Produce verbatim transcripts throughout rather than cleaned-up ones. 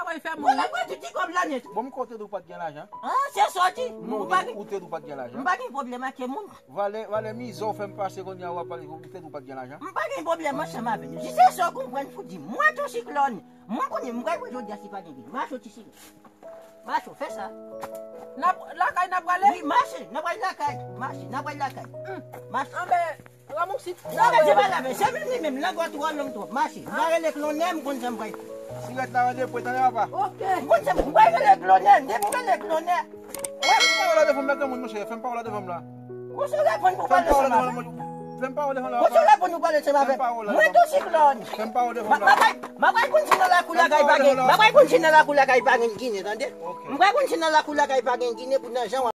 Ou fè moun. Bon, la pran tout ti kòb la nèt. Bon, m kote ou pa t gen lajan. Ah, se sa w di. Non, ou pa gen, ou te di ou pa t gen lajan. M pa gen pwoblèm ak moun. Valè, valè mizè w fè m pase kounye a, w ap pale, ou te di ou pa t gen lajan. M pa gen pwoblèm ansanm avè nou. Si se sa w konprann pou di, mwen tou siklòn. Mwen konnen, m pral pran jodi a si pa gen vin. Mache ti siklòn. Mache, fè sa. N ap, lakay n ap prale? Wi, mache, n ap pral lakay. Mache, n ap pral lakay. Mache. Anben, Ramonsi. Nan men se pa laven, se menm li menm, lang ou twò long twòp. Mache. M pa rele klonnè, m konn sa m pral fè. Sirèt la rele pwe, tande papa. Ok. M konn sa m pral rele klonnè, depi m rele klonnè. Fè m pawòl la devan m la, granmoun, monchè, fè m pawòl la devan m la. Ou sou reponn pou pale ansanm avè m. Fè m pawòl devan m la, papa. Ou sou reponn pou pale ansanm avè m. Mwen tou siklòn. Fè m pawòl devan m la. M ap al konn si nan lakou lakay pa gen, m ap al konn si nan lakou lakay pa gen ginen, tande? Ok. M pral konn si nan lakou lakay pa gen ginen pou nan jan w ap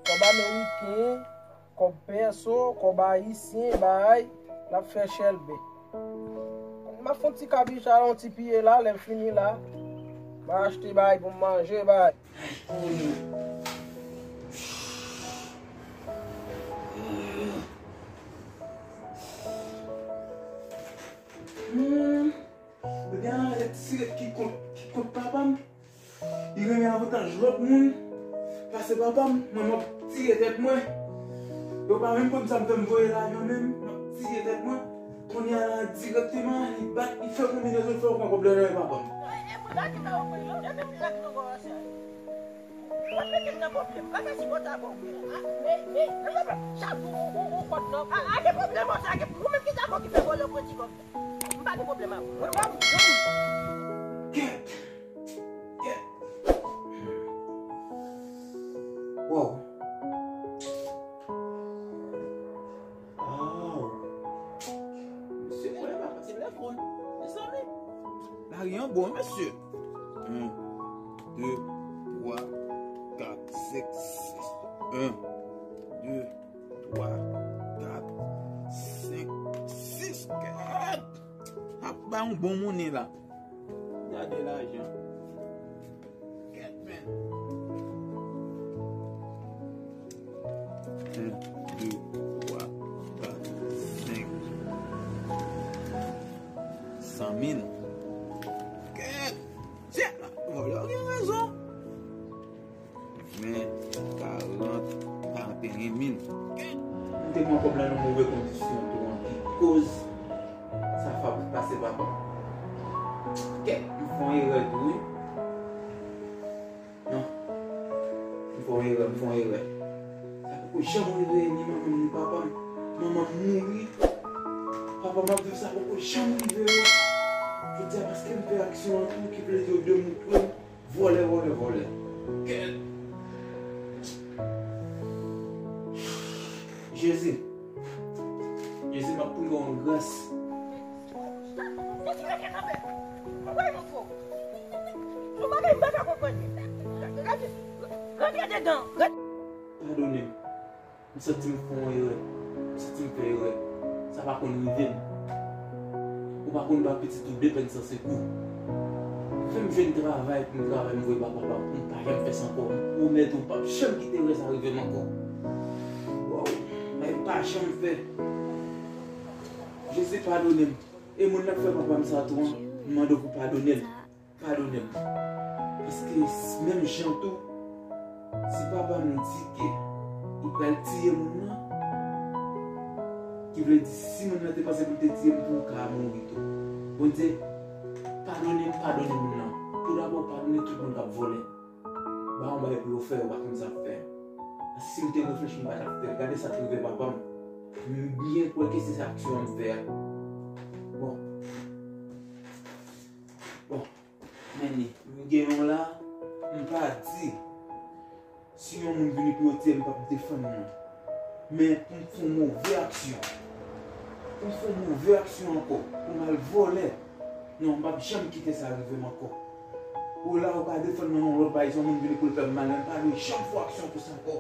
Kòb ameriken, kòb pèso, kòb ayisyen, bay, n ap fè chèlbè. M ap fè yon ti kabicha la, yon ti piye la, lè m fini la, m a achte bay pou m manje, bay. Hmm. Yo gen anlè ti sirèt ki kont, ki kont papa m. Li renmen avantaj lòt moun pase papa m. Mwen, m ap tire tèt mwen. Yo pa menm konn sa m fè m voye lajan menm. M ap tire tèt mwen. Kounye a la dirèkteman, li bat, li fè konbinezon, li fè yo pran kòb la nan men papa m. Mwen mete m nan pwoblèm. Pa ka sipòte avè w. Men, men, men, men, chak jou ou, ou, ou kont non. A, a, gen pwoblèm, sa, gen, ou menm ki ta bon ki fè vòlè pran ti kòb. M pa gen pwoblèm avè w. Mwen pa moun. Kèt. Kèt. Wow. Wow. Bon, mezanmi, lari an bon, mesye. En, de, twa, kat, senk, sis. En, de, twa, kat, senk, sis. Gad! Ap bay yon bon monnen la. Gade lajan. Gad, men. En, de, twa, kat, senk. San mil. Gad! Tchè! Vòlè, w gen rezon. Ven, karant, karant e en mil. M te pran kòb la nan move kondisyon tou an ki koz sa fabrik pase papa. Kèt, m fè yon erè tou, wi. Non. M fè yon erè, m fè yon erè. Sa poko janm rive ni manman m ni papa m. Manman m mouri. Papa m ap viv, sa poko janm rive yo. Jodi a paske m fè aksyon an tou ki vle di yo demoute m. Vòlè, vòlè, vòlè. Kèt. Jezi. Jezi, m ap priye w yon gras. Jezi, rete kanpe. Ou pa yon fo. Yon bagay m pa ka konprann. Rete, rete dedan. Padone m. M santi m fè yon erè. M santi m fè erè. Sa pa konn rive m. Ou pa konn ba pitit ou de pèn san sekou. Fè m jwenn travay pou m travay, m voye ba papa m, pou m pa janm fè sa ankò. M pwomèt ou, m p ap janm kite erè sa rive m ankò. Waw, bagay m pa janm fè. Jezi, padone m. E moun nan k fè papa m sa tou an, m mande w pou padone l. Padone m. Paske s- menm jan tou, si papa m di ke li pral tiye moun nan, ki vle di si moun nan te panse pou l te tiye m tou, m ka mouri tou. Bondye, padone m, padone moun nan. Toudabò, padone tout moun k ap vòlè. Ba yon bagay pou yo fè, yo pa konn sa ap fè. Si m te reflechi, m pa t ap fè l. Gade sa k rive papa m. M byen kwè ke se sa aksyon an m fè a. Bon. Bon. Men li, m gen yon la, m pa di, si yon moun vini pou yo tiye m, m p ap defann non. Men pou m fè yon move aksyon, pou m fè yon move aksyon ankò, pou m al vòlè, non, m p ap janm kite sa rive m ankò. Ou la, ou ka defann nan yon lòt bagay, si yon moun vini pou l fè m mal, men m pa dwe janm fè yon aksyon konsa ankò.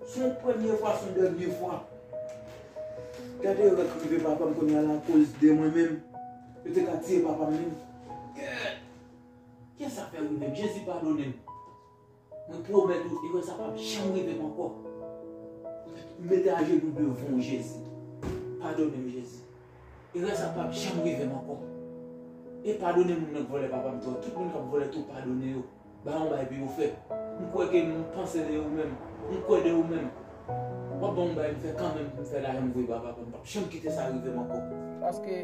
Se yon premye fwa, se yon dènye fwa. Gade erè k rive papa m kounye a la akoz de mwen menm. Yo te ka tiye papa m menm. Gad! Kiyès sa fè rive m? Jezi, padone m. Mwen pwomèt ou, erè sa p ap janm rive m ankò. M mete ajenou devan w, Jezi. Padone m, Jezi. Erè sa p ap janm rive m ankò. E padone moun nan k vòlè papa m tou. Tout moun k ap vòlè tou, padone yo. Ba yo yon bagay pou yo fè. M kwè ke m panse de ou menm. M kwè de ou menm. W ap ban m yon bagay m fè kanmenm pou m fè lajan m voye ba papa m. M p ap janm kite sa rive m ankò. Paske,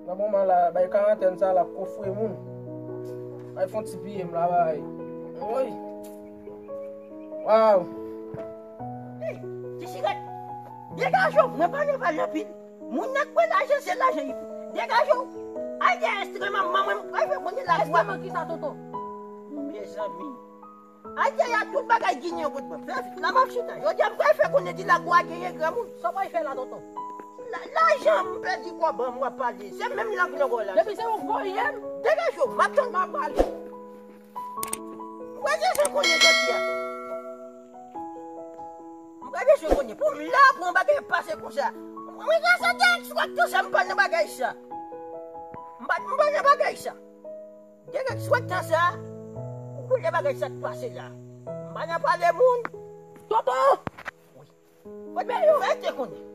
nan moman la, bay karantèn sa la ap kofre moun. Bay fon ti piye m la, bay. Woy. Waw. Hey, ti sirèt. Degaje w, mwen pa nan pale anpil. Moun nan k pran lajan, se lajan li pran. Degaje w. Ay, de enstriman manman m pral fè konnen la. Enstriman kisa, tonton? Mezanmi. Ay, de a tout bagay ginen yo pot pran. Fè vit, la m ap chita. Jodi a m pral fè konnen di la gwa genyen granmoun. Sa w pral fè la, tonton? La, lajan m pèdi kòb an m w ap pale. Se menm lang nan gòl la. Depi se ou voye m. Degaje w, m ap tann. M ap pale. M pral bezwen konnen jodi a. M pa bezwen konnen. Pou m la, pou yon bagay pase konsa. Mwen ka sa Dèk Swat konsa, m pa nan bagay sa. M pa, m pa nan bagay sa. Dèk Swat konsa, ou konnen bagay sa k pase la. M pa nan pale moun. Tonton! Wi. Mwen rete konnen.